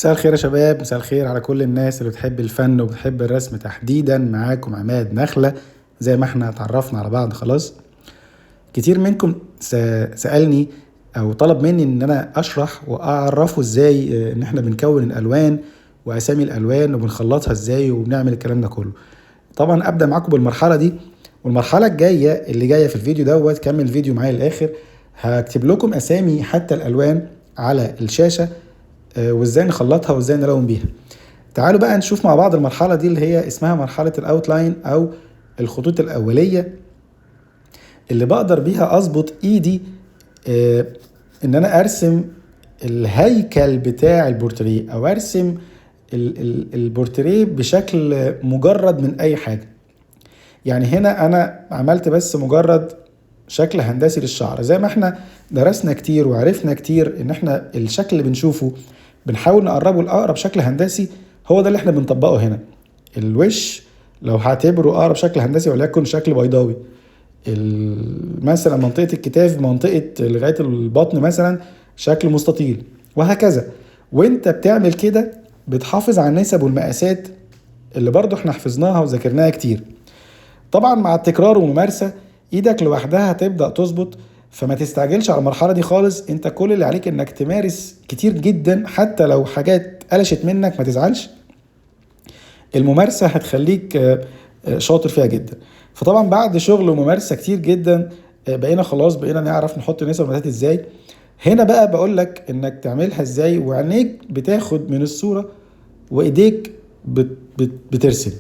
مساء الخير يا شباب، مساء الخير على كل الناس اللي بتحب الفن وبتحب الرسم تحديدا. معاكم عماد نخلة. زي ما احنا اتعرفنا على بعض خلاص، كتير منكم سألني او طلب مني ان انا اشرح واعرفه ازاي ان احنا بنكون الالوان واسامي الالوان وبنخلطها ازاي وبنعمل الكلام ده كله. طبعا ابدا معاكم بالمرحلة دي، والمرحلة الجاية اللي جاية في الفيديو دوت، كمل الفيديو معايا للاخر، هكتب لكم اسامي حتى الالوان على الشاشة وازاي نخلطها وازاي نلون بيها. تعالوا بقى نشوف مع بعض المرحلة دي اللي هي اسمها مرحلة ال outline او الخطوط الاولية، اللي بقدر بيها اظبط ايدي ان انا ارسم الهيكل بتاع البورتريه، او ارسم البورتريه بشكل مجرد من اي حاجة. يعني هنا انا عملت بس مجرد شكل هندسي للشعر، زي ما احنا درسنا كتير وعرفنا كتير ان احنا الشكل اللي بنشوفه بنحاول نقربه لأقرب شكل هندسي، هو ده اللي احنا بنطبقه هنا. الوش لو هعتبره اقرب شكل هندسي وليكن شكل بيضاوي، مثلا منطقة الكتاف، منطقة لغاية البطن مثلا شكل مستطيل، وهكذا. وانت بتعمل كده بتحافظ على النسب والمقاسات اللي برضو احنا حفظناها وذاكرناها كتير. طبعا مع التكرار والممارسة ايدك لوحدها هتبدأ تظبط، فما تستعجلش على المرحلة دي خالص. انت كل اللي عليك انك تمارس كتير جدا، حتى لو حاجات قلشت منك ما تزعلش، الممارسة هتخليك شاطر فيها جدا. فطبعا بعد شغل وممارسة كتير جدا بقينا خلاص بقينا نعرف نحط نسب ومقاسات ازاي. هنا بقى بقول لك انك تعملها ازاي، وعينيك بتاخد من الصورة وايديك بترسم.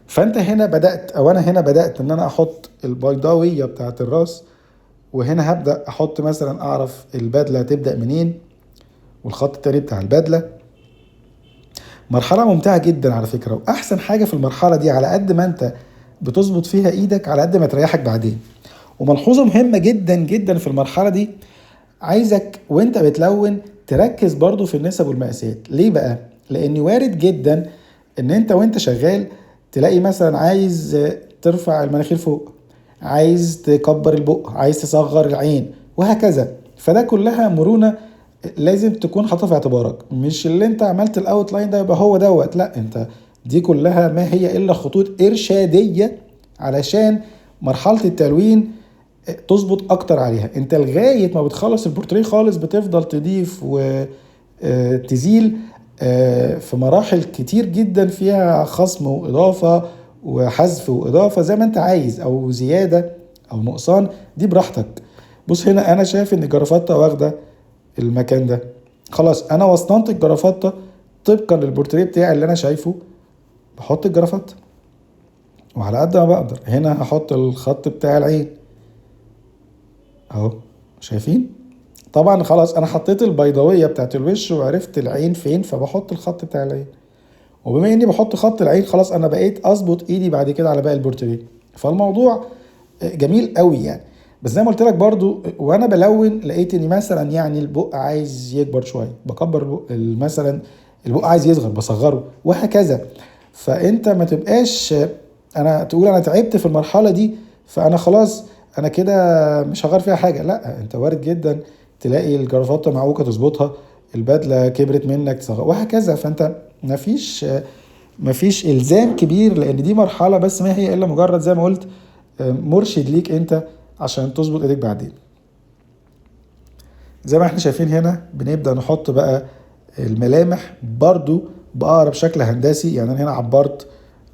فانت هنا بدأت، او انا هنا بدأت ان انا احط البيضاوية بتاعت الراس، وهنا هبدأ احط مثلا اعرف البدلة تبدأ منين والخط التاني بتاع البدلة. مرحلة ممتعة جدا على فكرة، واحسن حاجة في المرحلة دي على قد ما انت بتظبط فيها ايدك على قد ما تريحك بعدين. وملحوظة مهمة جدا جدا في المرحلة دي، عايزك وانت بتلون تركز برضو في النسب والمقاسات. ليه بقى؟ لان وارد جدا ان انت وانت شغال تلاقي مثلا عايز ترفع المناخير فوق، عايز تكبر البق، عايز تصغر العين، وهكذا. فده كلها مرونة لازم تكون حاططها في اعتبارك. مش اللي انت عملت ال outline ده يبقى هو دوت، لا، انت دي كلها ما هي الا خطوط ارشادية علشان مرحلة التلوين تظبط اكتر عليها. انت لغاية ما بتخلص البورتريه خالص بتفضل تضيف وتزيل في مراحل كتير جدا فيها خصم واضافة وحذف واضافة زي ما انت عايز، او زيادة او نقصان، دي براحتك. بص هنا انا شايف ان الجرافطة واخدة المكان ده، خلاص انا وصلت الجرافطة طبقا للبورتريه بتاعي اللي انا شايفه، بحط الجرافطة وعلى قد ما بقدر. هنا هحط الخط بتاع العين اهو، شايفين؟ طبعا خلاص انا حطيت البيضاوية بتاعت الوش وعرفت العين فين، فبحط الخط بتاع العين. وبما اني بحط خط العين خلاص انا بقيت اظبط ايدي بعد كده على باقي البورتريه. فالموضوع جميل قوي يعني. بس زي ما قلت لك برضو وانا بلون لقيت اني مثلا يعني البق عايز يكبر شوية بكبر البق، مثلا البق عايز يصغر بصغره، وهكذا. فانت ما تبقاش انا تقول انا تعبت في المرحلة دي فانا خلاص انا كده مش هغير فيها حاجة، لا، انت وارد جدا تلاقي الجرافطه معوجة تظبطها، البدلة كبرت منك تصغر، وهكذا. فانت مفيش الزام كبير، لان دي مرحلة بس ما هي الا مجرد زي ما قلت مرشد ليك انت عشان تظبط ايديك بعدين. زي ما احنا شايفين هنا بنبدا نحط بقى الملامح برضو باقرب شكل هندسي. يعني انا هنا عبرت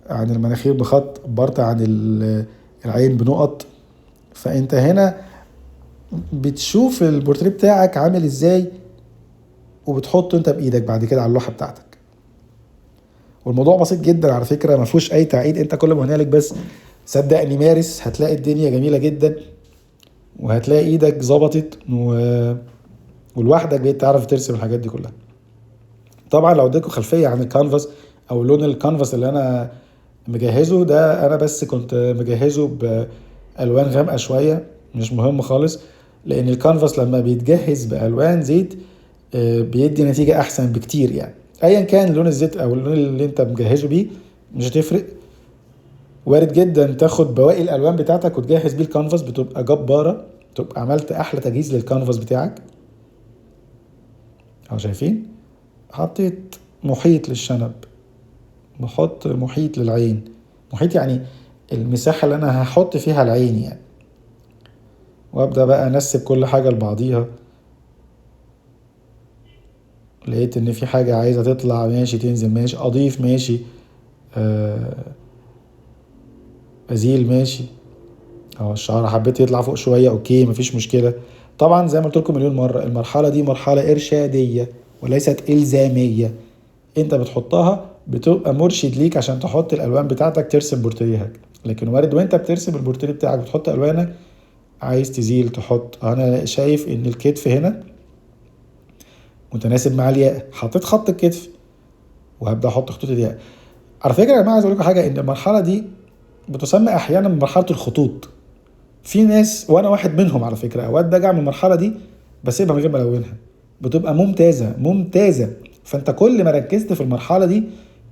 عن المناخير بخط، عبرت عن العين بنقط. فانت هنا بتشوف البورتريه بتاعك عامل ازاي وبتحطه انت بايدك بعد كده على اللوحة بتاعتك. والموضوع بسيط جدا على فكرة، ما فيهوش اي تعقيد، انت كل ما هنالك بس صدقني مارس، هتلاقي الدنيا جميلة جدا، وهتلاقي ايدك ظبطت ولوحدك بقيت تعرف ترسم الحاجات دي كلها. طبعا لو اديتكم خلفية عن الكانفاس او لون الكانفاس اللي انا مجهزة ده، انا بس كنت مجهزة بالوان غامقه شوية، مش مهم خالص، لان الكانفاس لما بيتجهز بالوان زيت بيدي نتيجة احسن بكتير. يعني ايا كان لون الزيت او اللون اللي انت مجهزة بيه مش هتفرق، وارد جدا تاخد بواقي الالوان بتاعتك وتجهز بيه الكانفاس، بتبقى جبارة، تبقى عملت احلى تجهيز للكانفاس بتاعك. اهو شايفين حطيت محيط للشنب، بحط محيط للعين. محيط يعني المساحة اللي انا هحط فيها العين يعني. وابدأ بقى انسب كل حاجة لبعضيها. لقيت ان في حاجة عايزة تطلع، ماشي، تنزل، ماشي، اضيف، ماشي، ازيل، ماشي. الشعر حبيت يطلع فوق شوية، okay، مفيش مشكلة. طبعا زي ما قلت لكم مليون مرة، المرحلة دي مرحلة ارشادية وليست الزامية. انت بتحطها بتبقى مرشد ليك عشان تحط الالوان بتاعتك ترسم بورتريهك. لكن وارد وانت بترسم البورتريه بتاعك بتحط الوانك، عايز تزيل تحط. انا شايف ان الكتف هنا متناسب مع الياقة، حطيت خط الكتف وهبدا احط خطوط الياقة. على فكرة يا جماعة عايز اقول لكم حاجة، ان المرحلة دي بتسمى احيانا بمرحلة الخطوط. في ناس وانا واحد منهم على فكرة، اوقات باجي اعمل المرحلة دي بسيبها من غير ما الونها، بتبقى ممتازة ممتازة. فانت كل ما ركزت في المرحلة دي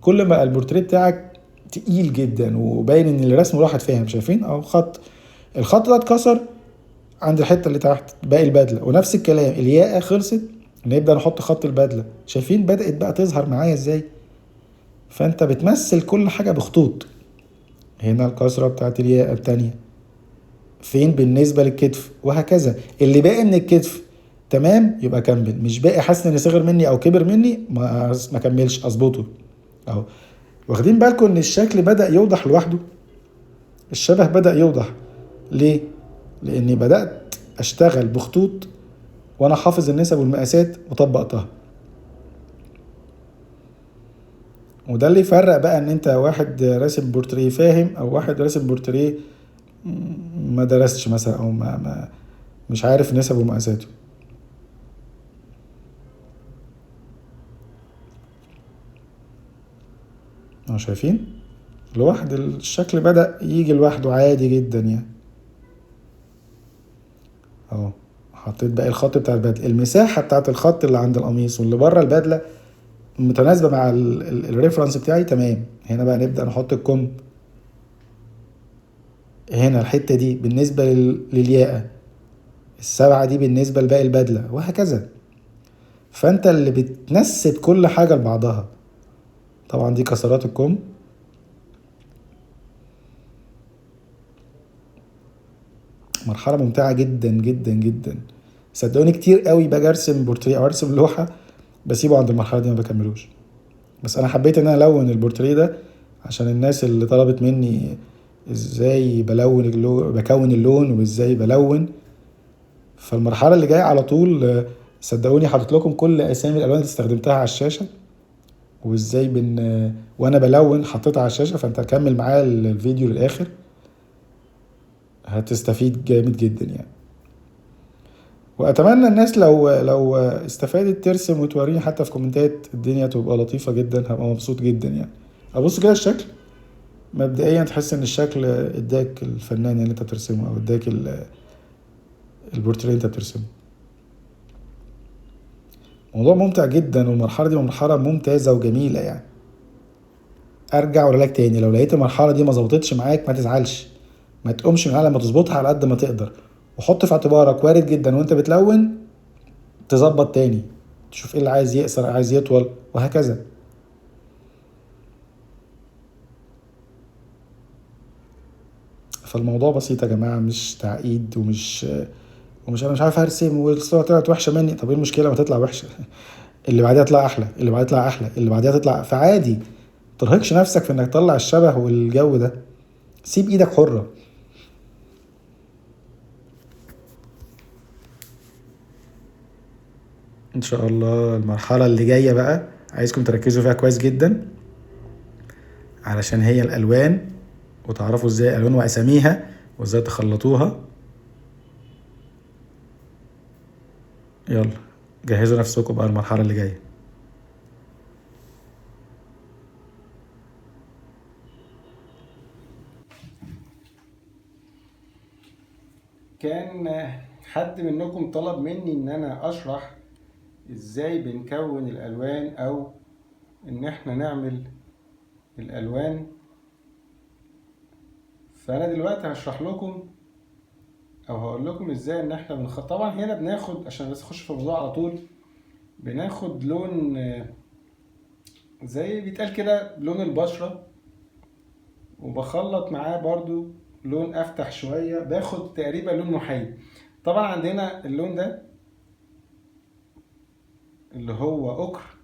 كل ما البورتريه بتاعك تقيل جدا وباين ان الرسم الواحد فاهم. شايفين اهو خط، الخط ده اتكسر عند الحتة اللي تحت باقي البدلة، ونفس الكلام الياقه خلصت نبدا نحط خط البدلة. شايفين بدات بقى تظهر معايا ازاي؟ فانت بتمثل كل حاجة بخطوط. هنا الكسرة بتاعت الياقه التانية فين بالنسبة للكتف، وهكذا. اللي باقي من الكتف تمام يبقى كمل، مش باقي حاسس ان صغر مني او كبر مني ما كملش، اظبطه اهو. واخدين بالكم ان الشكل بدأ يوضح لوحده، الشبه بدأ يوضح. ليه؟ لاني بدأت اشتغل بخطوط وانا حافظ النسب والمقاسات وطبقتها. وده اللي يفرق بقى ان انت واحد راسم بورتريه فاهم او واحد راسم بورتريه ما درستش مثلا، او ما مش عارف نسبه ومقاساته. اهو شايفين لوحد الشكل بدأ يجي لوحده عادي جدا يعني. اهو حطيت باقي الخط بتاع البدلة، المساحة بتاعت الخط اللي عند القميص واللي بره البدلة متناسبة مع ال reference بتاعي تمام. هنا بقى نبدأ نحط الكم، هنا الحتة دي بالنسبة للياقة، السبعة دي بالنسبة لباقي البدلة، وهكذا. فانت اللي بتنسب كل حاجة لبعضها. طبعا دي كسرات الكم. مرحلة ممتعة جدا جدا جدا، صدقوني. كتير قوي باجي ارسم بورتريه او ارسم لوحة بسيبه عند المرحلة دي ما بكملوش، بس انا حبيت ان انا الون البورتريه ده عشان الناس اللي طلبت مني ازاي بلون بكون اللون وازاي بلون. فالمرحلة اللي جاية على طول صدقوني حاطط لكم كل اسامي الالوان اللي استخدمتها على الشاشة، وازاي وانا بلون حطيتها على الشاشة. فانت كمل معايا الفيديو للاخر هتستفيد جامد جدا يعني. واتمنى الناس لو استفادت ترسم وتوريني حتى في كومنتات، الدنيا تبقى لطيفة جدا، هبقى مبسوط جدا يعني. ابص كده الشكل مبدئيا تحس ان الشكل اداك الفنان اللي انت بترسمه، او اداك البورتريه اللي انت بترسمه. موضوع ممتع جدا، والمرحلة دي مرحلة ممتازة وجميلة يعني. ارجع واقول لك تاني، لو لقيت المرحلة دي ما ظبطتش معاك ما تزعلش، ما تقومش من على ما تظبطها على قد ما تقدر، وحط في اعتبارك وارد جدا وانت بتلون تظبط تاني، تشوف ايه اللي عايز يقصر عايز يطول وهكذا. فالموضوع بسيط يا جماعة، مش تعقيد ومش انا مش عارف ارسم والصورة طلعت وحشة مني. طب ايه المشكلة ما تطلع وحشة؟ اللي بعديها تطلع احلى، اللي بعديها تطلع احلى، اللي بعديها تطلع. فعادي، مترهقش نفسك في انك تطلع الشبه والجو ده، سيب ايدك حرة. ان شاء الله المرحلة اللي جاية بقى عايزكم تركزوا فيها كويس جدا، علشان هي الالوان، وتعرفوا ازاي الالوان واساميها وازاي تخلطوها. يلا جهزوا نفسكم بقى المرحلة اللي جاية. كان حد منكم طلب مني ان انا اشرح ازاي بنكون الالوان، او ان احنا نعمل الالوان. فانا دلوقتي هشرح لكم او هقول لكم ازاي ان احنا طبعا هنا بناخد، عشان بس اخش في الموضوع على طول، بناخد لون زي بيتقال كده لون البشرة، وبخلط معاه برضو لون افتح شوية، باخد تقريبا لون محايد. طبعا عندنا اللون ده اللي هو ochre،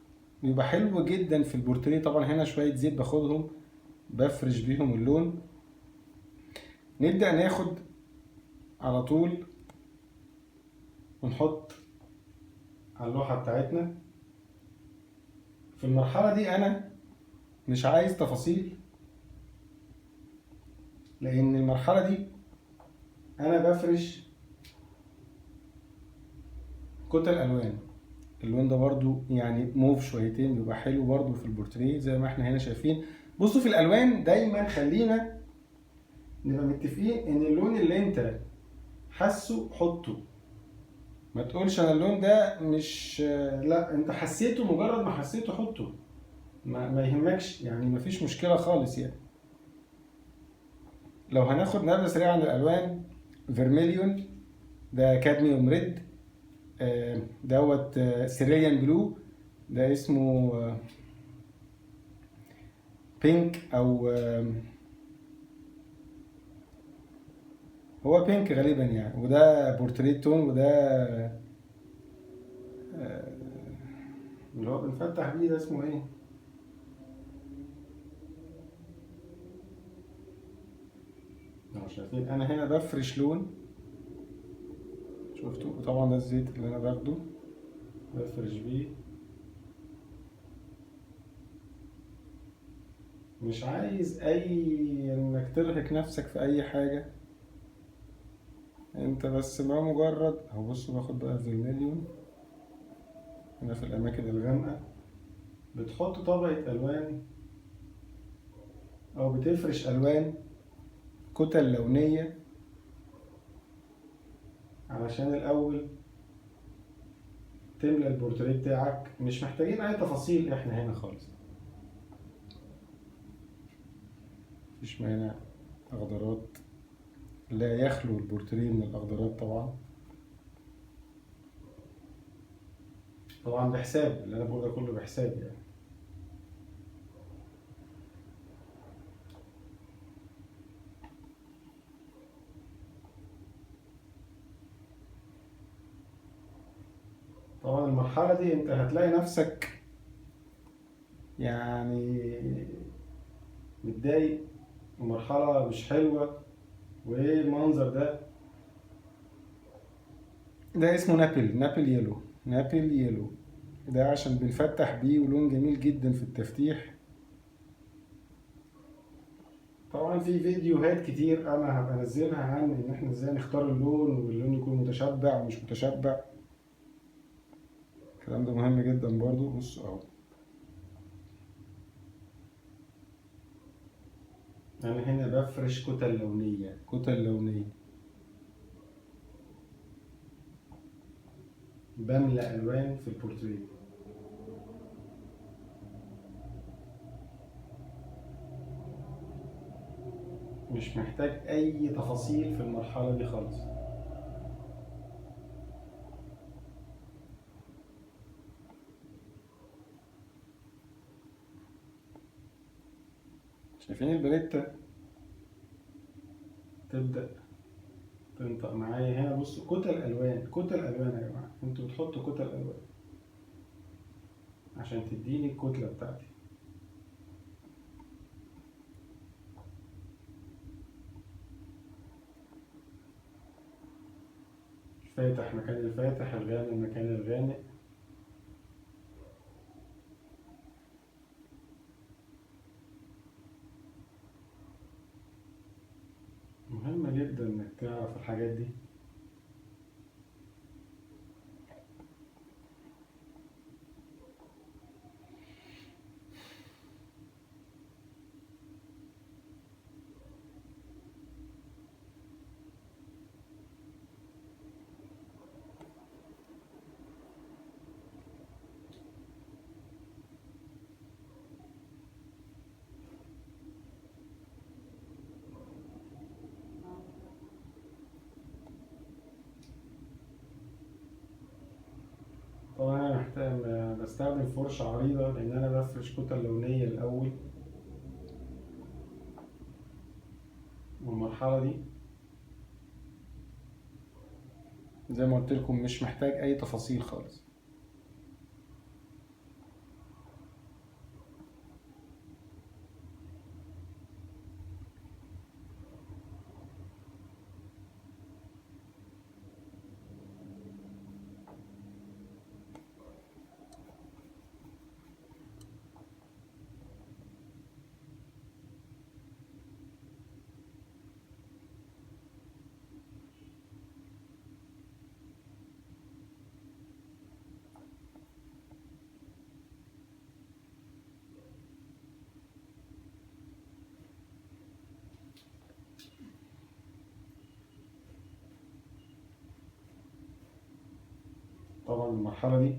بيبقى حلو جدا في البورتريه. طبعا هنا شوية زيت باخدهم بفرش بيهم اللون. نبدأ ناخد على طول ونحط على اللوحة بتاعتنا. في المرحلة دي أنا مش عايز تفاصيل، لأن المرحلة دي أنا بفرش كتل ألوان. اللون ده برضو يعني موف شويتين، بيبقى حلو برضو في البورتريه زي ما احنا هنا شايفين. بصوا في الألوان دايما خلينا نبقى متفقين إن اللون اللي أنت حاسه حطه، ما تقولش أنا اللون ده مش، لا أنت حسيته، مجرد ما حسيته حطه، ما يهمكش يعني، ما فيش مشكلة خالص يعني. لو هناخد نبذة سريعة عن الألوان، vermilion ده cadmium red، دوت cerulean blue، ده اسمه pink أو هو pink غالبا يعني، وده portrait tone، وده اللي هو بنفتح بيه ده اسمه ايه؟ لو شايفين انا هنا بفرش لون، شفتوا؟ وطبعا ده الزيت اللي انا باخده بفرش بيه، مش عايز اي انك ترهق نفسك في اي حاجة، انت بس ما مجرد اهو. بصوا باخد بقى vermilion هنا في الاماكن الغامقة، بتحط طبقة الوان او بتفرش الوان كتل لونية علشان الاول تملى البورتريه بتاعك. مش محتاجين اي تفاصيل احنا هنا خالص، مفيش مانع. اخضرات، لا يخلو البورتريه من الاخضرات طبعا، طبعا بحساب اللي انا بقوله ده كله بحساب يعني. طبعا المرحلة دي انت هتلاقي نفسك يعني متضايق، ومرحلة مش حلوة، وايه المنظر ده؟ ده اسمه Naples، Naples yellow، Naples yellow ده عشان بنفتح بيه، ولون جميل جدا في التفتيح. طبعا في فيديوهات كتير انا هبقى انزلها عن ان احنا ازاي نختار اللون، واللون يكون متشبع ومش متشبع، الكلام ده مهم جدا برضو. بص اهو، انا هنا بفرش كتل لونية، كتل لونية، بملأ الوان في البورتريه. مش محتاج اي تفاصيل في المرحلة دي خالص. شايفين الباليتة تبدأ تنطق معايا هنا. بصوا كتل ألوان، كتل ألوان يا جماعة، انتوا بتحطوا كتل ألوان عشان تديني الكتلة بتاعتي. الفاتح مكان الفاتح، الغامق مكان الغامق. مهم جدا انك تعرف الحاجات دي. حتى ما بستخدم فرشة عريضة لان انا بفرش كتل لونية الاول. والمرحلة دي زي ما قلت لكم مش محتاج اي تفاصيل خالص. طبعا المرحلة دي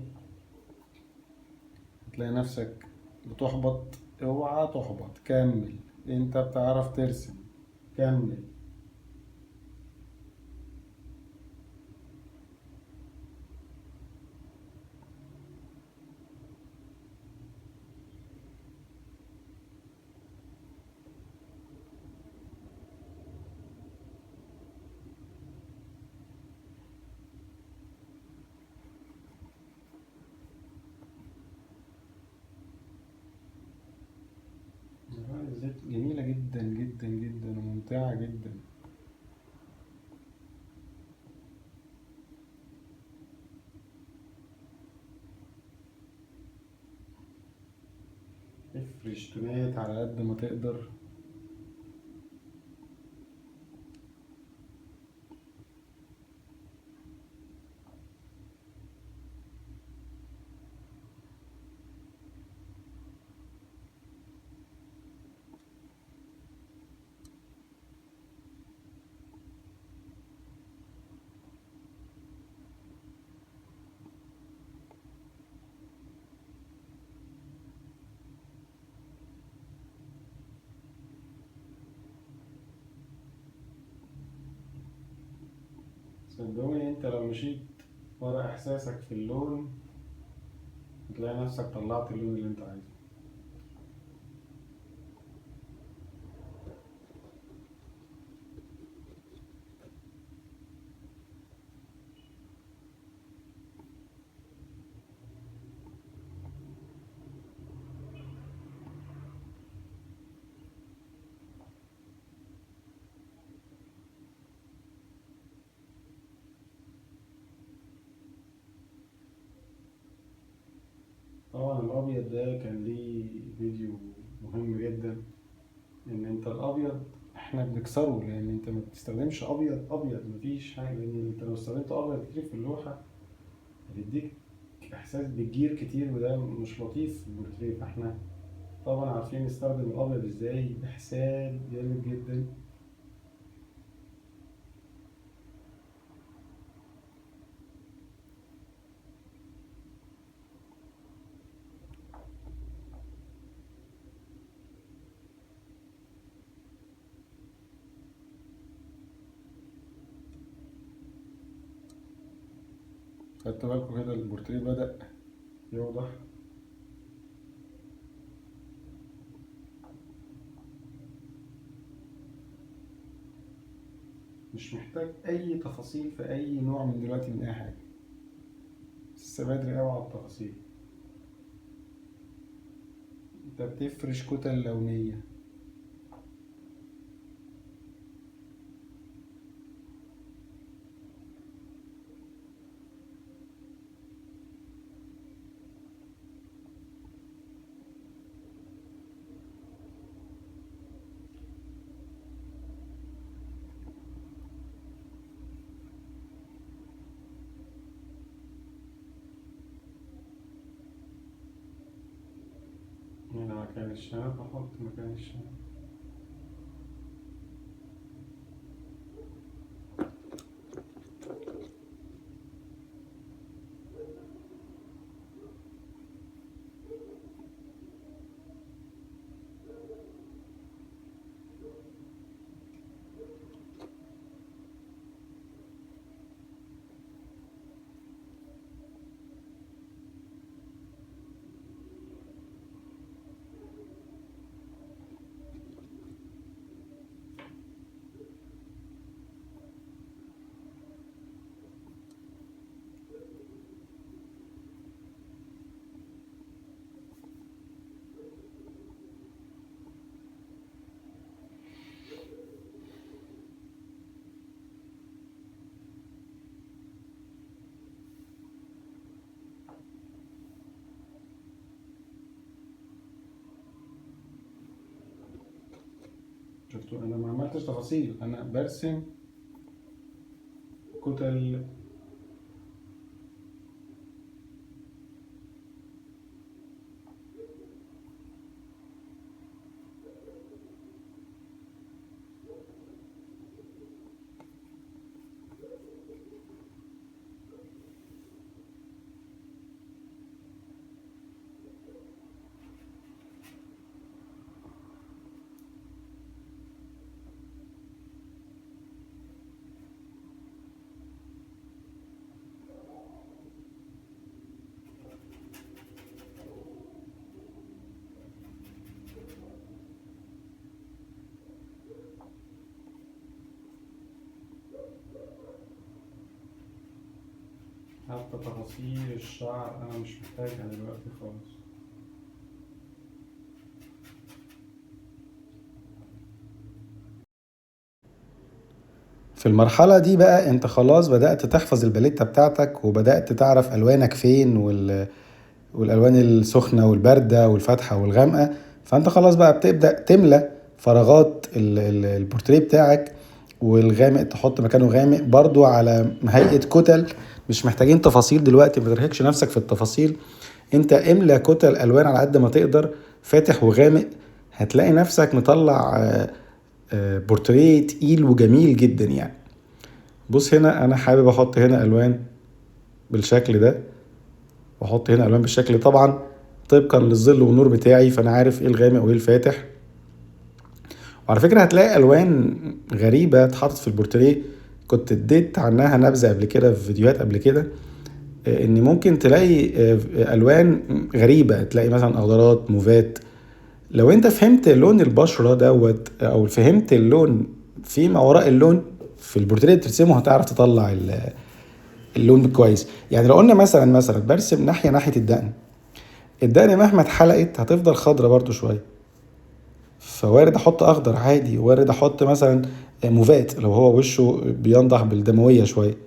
هتلاقي نفسك بتحبط، اوعى تحبط، كمل، انت بتعرف ترسم، كمل. الزيت جميلة جدا جدا جدا وممتعة جدا. افرش تونات على قد ما تقدر. صدقوني انت لو مشيت ورا احساسك في اللون هتلاقي نفسك طلعت اللون اللي انت عايزه. طبعا الابيض ده كان ليه فيديو مهم جدا، ان انت الابيض احنا بنكسره، لان انت ما بتستخدمش ابيض ابيض، مفيش حاجه، لان انت لو استخدمت ابيض كتير في اللوحه هتديك احساس بالجير كتير، وده مش لطيف في البورتريه. فاحنا طبعا عارفين نستخدم الابيض ازاي بحساب جامد جدا. خدتوا بالكم كده البورتريه بدأ يوضح. مش محتاج اي تفاصيل في اي نوع من دلوقتي من اي حاجة، لسه بدري اوي على التفاصيل. انت بتفرش كتل لونية. هنا مكان الشنب، بحط مكان الشنب. شفتوا انا ما عملتش تفاصيل، انا برسم كتل. حتى تفاصيل الشعر انا مش محتاجها دلوقتي خالص. في المرحلة دي بقى انت خلاص بدأت تحفظ الباليتة بتاعتك، وبدأت تعرف ألوانك فين والألوان السخنة والباردة والفاتحة والغامقة. فانت خلاص بقى بتبدأ تملى فراغات البورتريه بتاعك، والغامق تحط مكانه غامق برضو على هيئة كتل. مش محتاجين تفاصيل دلوقتي، ما ترهقش نفسك في التفاصيل، انت املى كتل ألوان على قد ما تقدر، فاتح وغامق. هتلاقي نفسك مطلع بورتريه تقيل وجميل جدا. بص هنا انا حابب احط هنا الوان بالشكل ده، واحط هنا الوان بالشكل، طبعا طبقا للظل والنور بتاعي، فانا عارف ايه الغامق وايه الفاتح. وعلى فكرة هتلاقي الوان غريبة اتحطت في البورتريه، كنت اديت عنها نبذة قبل كده في فيديوهات قبل كده، ان ممكن تلاقي الوان غريبة، تلاقي مثلا اخضرات، موفات. لو انت فهمت لون البشرة دوت، او فهمت اللون فيما وراء اللون في البورتريه اللي بترسمه، هتعرف تطلع اللون كويس. لو قلنا مثلا برسم ناحية الدقن، الدقن مهما اتحلقت هتفضل خضرة برضو شوية، فوارد احط اخضر عادي، وارد احط مثلا موفات لو هو وشه بينضح بالدموية شوية،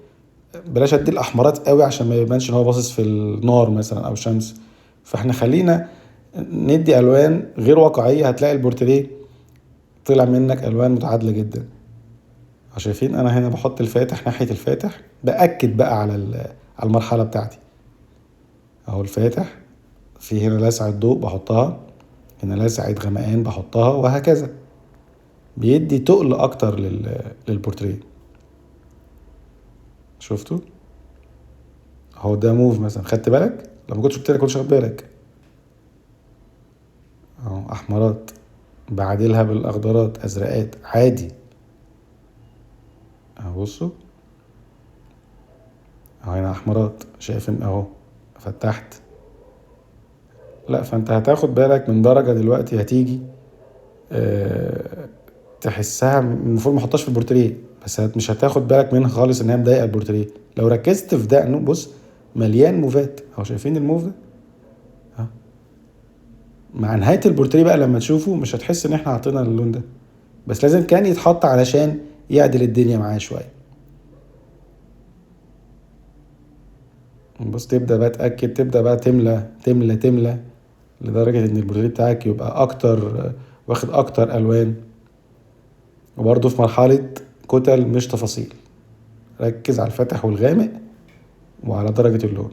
بلاش ادي الاحمرات قوي عشان ما يبانش ان هو باصص في النار مثلا او الشمس. فاحنا خلينا ندي الوان غير واقعية، هتلاقي البورتريه طلع منك الوان متعادلة جدا. شايفين انا هنا بحط الفاتح ناحية الفاتح، باكد بقى على المرحلة بتاعتي اهو. الفاتح في هنا لسعة ضوء بحطها، هنا لسعة غمقان بحطها، وهكذا. بيدي تقل اكتر للبورتريه. شفتوا اهو ده موف مثلا، خدت بالك؟ لو ما كنتش قلت لك كنتش واخد بالك. اهو احمرات بعدلها بالاخضرات، ازرقات عادي. اهو بصوا اهو هنا احمرات، شايفين اهو فتحت. لا فانت هتاخد بالك من درجة دلوقتي هتيجي، تحسها المفروض ما احطهاش في البورتريه، بس مش هتاخد بالك منها خالص ان هي مضايقه البورتريه. لو ركزت في دقنه بص مليان موفات اهو، شايفين الموف ده؟ اهو مع نهاية البورتريه بقى لما تشوفه مش هتحس ان احنا حاطين اللون ده، بس لازم كان يتحط علشان يعدل الدنيا معاه شوية. بص تبدأ بقى تأكد، تبدأ بقى تملى تملى تملى لدرجة ان البورتريه بتاعك يبقى واخد اكتر الوان. وبرضه في مرحلة كتل مش تفاصيل، ركز على الفاتح والغامق وعلى درجة اللون.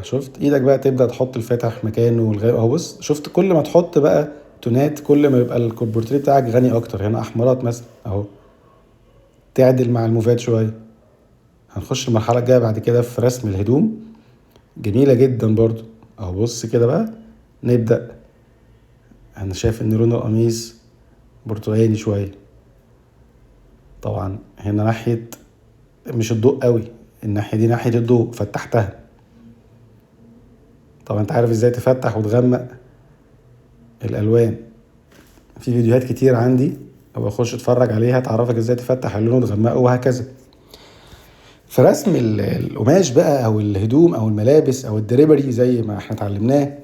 شفت ايدك بقى تبدأ تحط الفاتح مكانه والغامق اهو. بص شفت كل ما تحط بقى تونات كل ما يبقى البورتريه بتاعك غني اكتر. هنا احمرات مثلا اهو، تعدل مع الموفات شوية. هنخش المرحلة الجاية بعد كده في رسم الهدوم، جميلة جدا برضو اهو. بص كده بقى نبدأ، انا شايف ان لون القميص برتقاني شوية، طبعا هنا ناحية مش الضوء قوي، الناحية دي ناحية الضوء فتحتها. طبعا انت عارف ازاي تفتح وتغمق الالوان، في فيديوهات كتير عندي ابقى اخش اتفرج عليها تعرفك ازاي تفتح اللون وتغمقه وهكذا. في رسم القماش بقى او الهدوم او الملابس او الدريبري زي ما احنا اتعلمناه،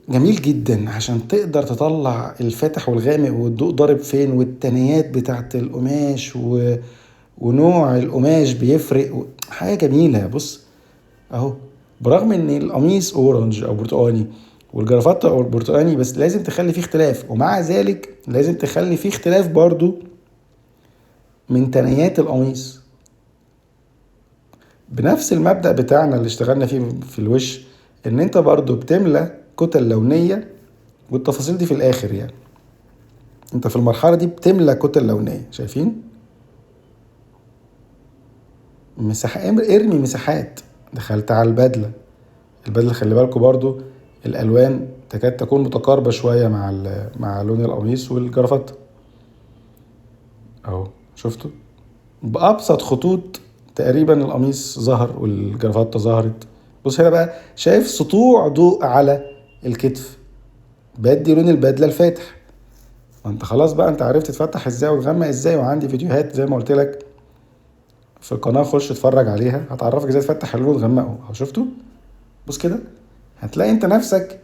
جميل جدا عشان تقدر تطلع الفاتح والغامق والضوء ضارب فين والتنيات بتاعت القماش ونوع القماش بيفرق حاجة جميلة. بص اهو، برغم ان القميص orange او برتقاني والجرافطه او برتقاني، بس لازم تخلي فيه اختلاف، ومع ذلك لازم تخلي فيه اختلاف برضو من تنيات القميص. بنفس المبدأ بتاعنا اللي اشتغلنا فيه في الوش، ان انت برضو بتملى كتل لونية، والتفاصيل دي في الاخر يعني. انت في المرحلة دي بتملى كتل لونية، شايفين؟ مساحة، ارمي مساحات. دخلت على البدلة، البدلة خلي بالكوا برضو الالوان تكاد تكون متقاربة شوية مع لون القميص والجرافطة اهو. شفتوا؟ بأبسط خطوط تقريبا القميص ظهر والجرافطة ظهرت. بص هنا بقى، شايف سطوع ضوء على الكتف، بدي لون البدلة الفاتح. ما انت خلاص بقى، انت عرفت تفتح ازاي وتغمق ازاي، وعندي فيديوهات زي ما قلت لك في القناة، خش اتفرج عليها، هتعرفك ازاي تفتح اللون وتغمقه. اهو شفتوا؟ بص كده هتلاقي انت نفسك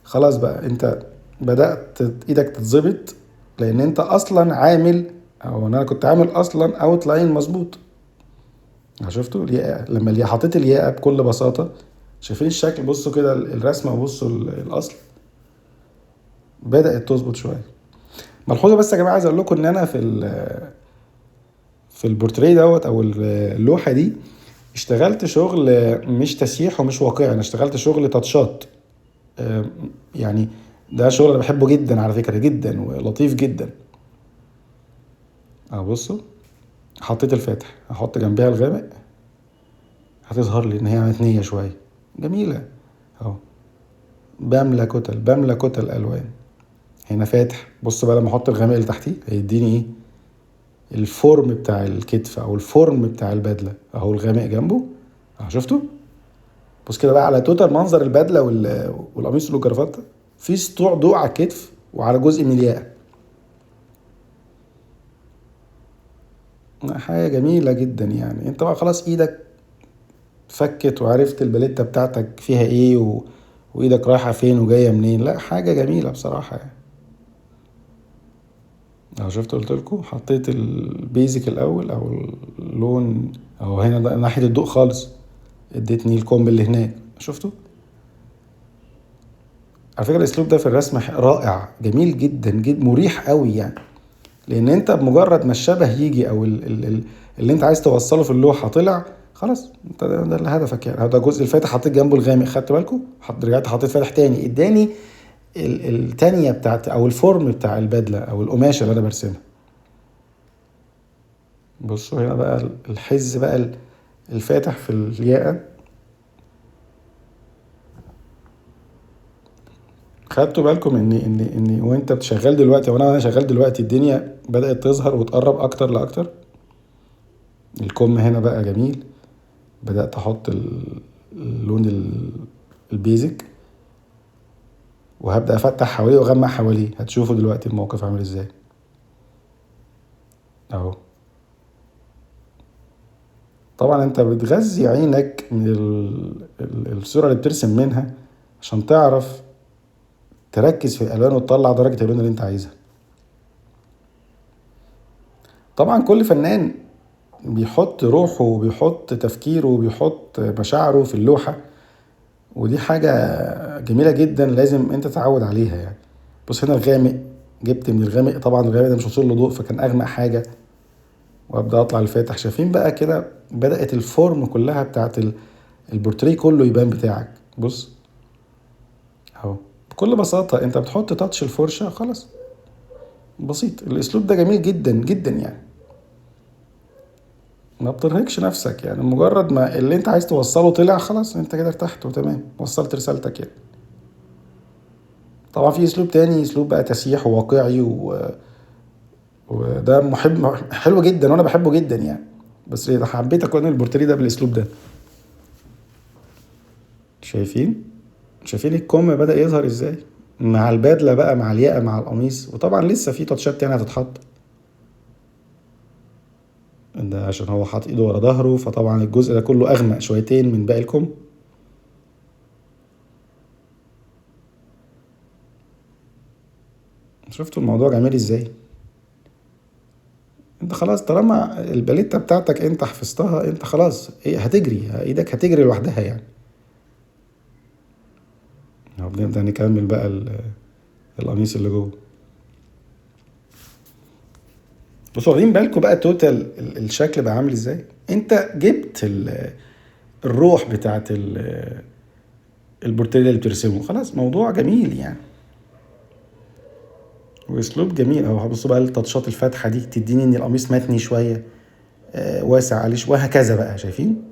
خلاص بقى، انت بدأت ايدك تتظبط، لان انت اصلا عامل، او انا كنت عامل اصلا outline مظبوط. شفتوا الياقة؟ لما حطيت الياقة بكل بساطة، شايفين الشكل؟ بصوا كده الرسمة وبصوا الأصل، بدأت تظبط شوية. ملحوظة بس يا جماعة، عايز أقول لكم إن أنا في البورتريه دوت أو اللوحة دي اشتغلت شغل مش تسييح ومش واقعي، أنا اشتغلت شغل تاتشات. يعني ده شغل أنا بحبه جدا على فكرة، جدا ولطيف جدا. بصوا حطيت الفاتح، هحط جنبها الغامق، هتظهر لي ان هي متنية شوية، جميلة اهو. بملى كتل، بملى كتل الوان. هنا فاتح، بص بقى لما احط الغامق اللي تحتيه هيديني ايه؟ ال form بتاع الكتف او ال form بتاع البدلة اهو، الغامق جنبه اهو. شفتوا؟ بص كده بقى على total منظر البدلة والقميص والجرافطة، في سطوع ضوء على الكتف وعلى جزء من الياقة. حاجة جميلة جدا يعني. انت بقى خلاص ايدك فكت وعرفت الباليتة بتاعتك فيها ايه وايدك رايحة فين وجاية منين. لا حاجة جميلة بصراحة يعني. اهو شفت، قلت لكم حطيت البيزك الاول او اللون اهو، هنا ده ناحية الضوء خالص، اديتني الكم اللي هناك. شفتوا؟ على فكرة الاسلوب ده في الرسم رائع، جميل جدا جدا، مريح قوي يعني. لان انت بمجرد ما الشبه يجي او اللي انت عايز توصله في اللوحة طلع، خلاص انت ده اللي هدفك يعني. ده الجزء الفاتح حطيت جنبه الغامق، خدت بالكم؟ رجعت حطيت فاتح تاني، اداني التانية بتاعت او الفورم بتاع البدلة او القماشه اللي انا برسمها. بصوا هنا بقى الحز بقى الفاتح في الياقه. خدتوا بالكم ان وانت بتشغل دلوقتي، وانا شغال دلوقتي، الدنيا بدأت تظهر وتقرب اكتر لاكتر. الكم هنا بقى جميل، بدأت احط اللون البيزك، وهبدأ افتح حواليه واغمق حواليه. هتشوفوا دلوقتي الموقف عامل ازاي اهو. طبعا انت بتغذي عينك من الصورة اللي بترسم منها عشان تعرف تركز في الالوان وتطلع درجة اللون اللي انت عايزها. طبعا كل فنان بيحط روحه وبيحط تفكيره وبيحط مشاعره في اللوحة، ودي حاجة جميلة جدا لازم انت تتعود عليها يعني. بص هنا الغامق، جبت من الغامق، طبعا الغامق ده مش وصول له ضوء فكان اغمق حاجة، وابدا اطلع الفاتح. شايفين بقى كده بدأت ال form كلها بتاعت البورتريه كله يبان بتاعك. بص اهو، بكل بساطة انت بتحط touch الفرشة، خلاص بسيط. الاسلوب ده جميل جدا جدا يعني، ما بترهقش نفسك يعني، مجرد ما اللي انت عايز توصله طلع خلاص انت كده ارتحت وتمام، وصلت رسالتك يعني. طبعا في اسلوب تاني، اسلوب بقى تسييح وواقعي وده محب حلو جدا وانا بحبه جدا يعني، بس حبيت اكون البورتريه ده بالاسلوب ده. شايفين الكم بدأ يظهر ازاي مع البدلة بقى، مع الياقة، مع القميص، وطبعا لسه في تاتشات تانية هتتحط. ده عشان هو حاطط ايده ورا ظهره، فطبعا الجزء ده كله اغمق شويتين من باقي الكم. شفتوا الموضوع جميل ازاي؟ انت خلاص طالما الباليتة بتاعتك انت حفظتها، انت خلاص هتجري، ايدك هتجري لوحدها يعني. اهو بنبدأ نكمل بقى القميص اللي جوه. بصوا واخدين بالكم بقى total الشكل بقى عامل ازاي. انت جبت الروح بتاعت البورتريه اللي بترسمه، خلاص موضوع جميل يعني واسلوب جميل. اهو بصوا بقى التاتشات الفاتحة دي تديني ان القميص متني شوية، واسع عليه شوية، وهكذا بقى. شايفين؟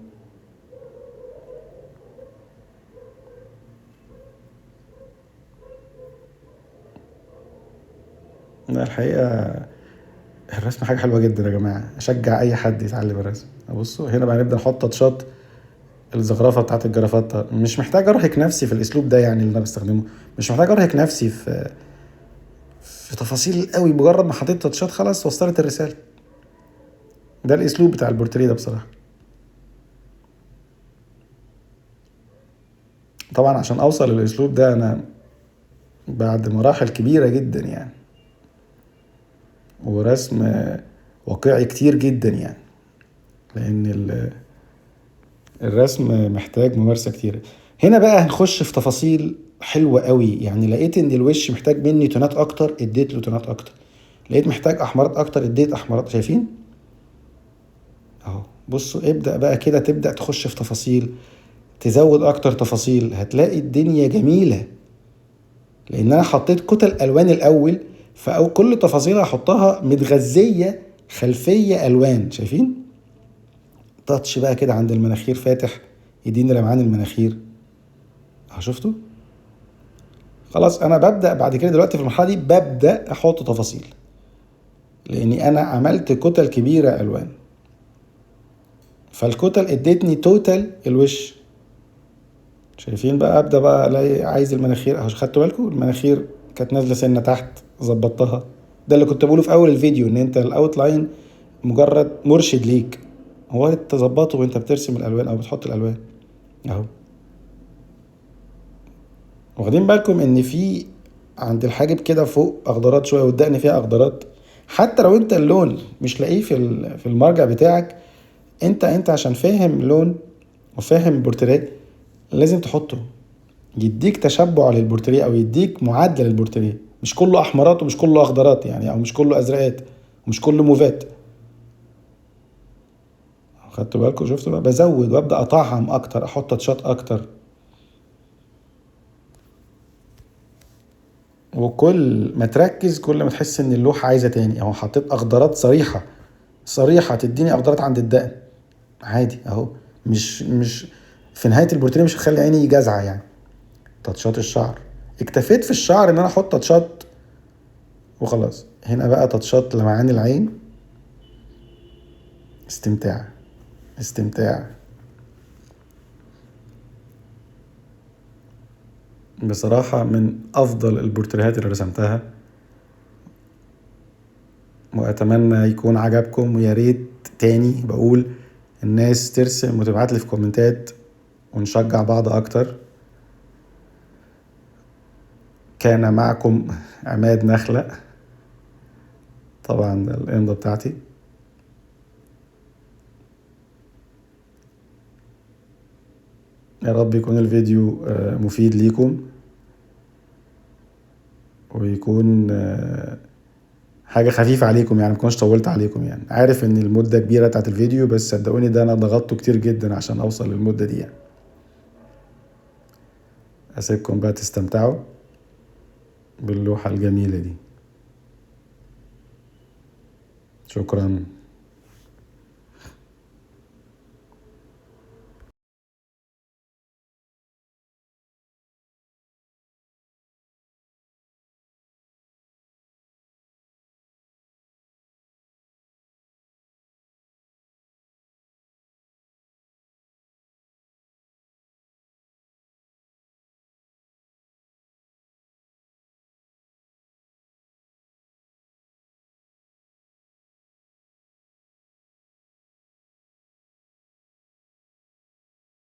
لا الحقيقة الرسم حاجة حلوة جدا يا جماعة، اشجع اي حد يتعلم الرسم. بصوا هنا بقى نبدا نحط تاتشات الزخرفه بتاعت الجرافطه. مش محتاج ارهق نفسي في الاسلوب ده يعني اللي انا بستخدمه، مش محتاج ارهق نفسي في تفاصيل قوي، مجرد ما حطيت تاتشات خلاص وصلت الرسالة. ده الاسلوب بتاع البورتريه ده بصراحة. طبعا عشان اوصل للاسلوب ده انا بعد مراحل كبيرة جدا يعني، ورسم واقعي كتير جدا يعني، لان الرسم محتاج ممارسة كتير. هنا بقى هنخش في تفاصيل حلوة قوي يعني. لقيت ان الوش محتاج مني تونات اكتر، اديت له تونات اكتر. لقيت محتاج احمرات اكتر، اديت احمرات. شايفين اهو؟ بصوا ابدأ بقى كده، تبدأ تخش في تفاصيل، تزود اكتر تفاصيل، هتلاقي الدنيا جميلة. لان انا حطيت كتل الوان الاول، فأو كل تفاصيل هحطها متغذية خلفية الوان. شايفين؟ تاتش بقى كده عند المناخير فاتح، يديني لمعان المناخير اهو. شفتوا؟ خلاص انا ببدأ بعد كده دلوقتي في المرحلة دي ببدأ احط تفاصيل، لاني انا عملت كتل كبيرة الوان، فالكتل ادتني total الوش. شايفين بقى؟ ابدأ بقى الاقي عايز المناخير اهو. خدتوا بالكم؟ المناخير كانت نازلة سنة تحت، ظبطتها. ده اللي كنت بقوله في اول الفيديو، ان انت ال outline مجرد مرشد ليك، هو تظبطه وانت بترسم الالوان او بتحط الالوان اهو. واخدين بالكم ان في عند الحاجب كده فوق اخضرات شوية، والدقن فيها اخضرات. حتى لو انت اللون مش لاقيه في المرجع بتاعك، انت عشان فاهم لون وفاهم بورتريه لازم تحطه، يديك تشبع للبورتريه او يديك معادلة للبورتريه. مش كله احمرات ومش كله اخضرات يعني، او مش كله ازرقات ومش كله موفات. خدتوا بالكم؟ شفتوا بقى؟ بزود وابدا اطعم اكتر، احط تاتشات اكتر. وكل ما تركز كل ما تحس ان اللوحة عايزه تاني. اهو حطيت اخضرات صريحه صريحه تديني اخضرات عند الدقن عادي اهو، مش في نهاية البورتريه مش هتخلي عيني جزعة يعني. تاتشات الشعر، اكتفيت في الشعر ان انا احط تاتشات وخلاص. هنا بقى تاتشات لمعان العين، استمتاع استمتاع بصراحة. من أفضل البورتريهات اللي رسمتها، وأتمنى يكون عجبكم. ويا ريت تاني بقول الناس ترسم وتبعتلي في كومنتات ونشجع بعض أكتر. كان معكم عماد نخلة، طبعا الإمضة بتاعتي. يا رب يكون الفيديو مفيد ليكم، ويكون حاجة خفيفة عليكم يعني، مكنش طولت عليكم يعني. عارف ان المدة كبيرة بتاعت الفيديو، بس صدقوني ده انا ضغطته كتير جدا عشان اوصل للمدة دي يعني. اسيبكم بقى تستمتعوا باللوحة الجميلة دي. شكرا.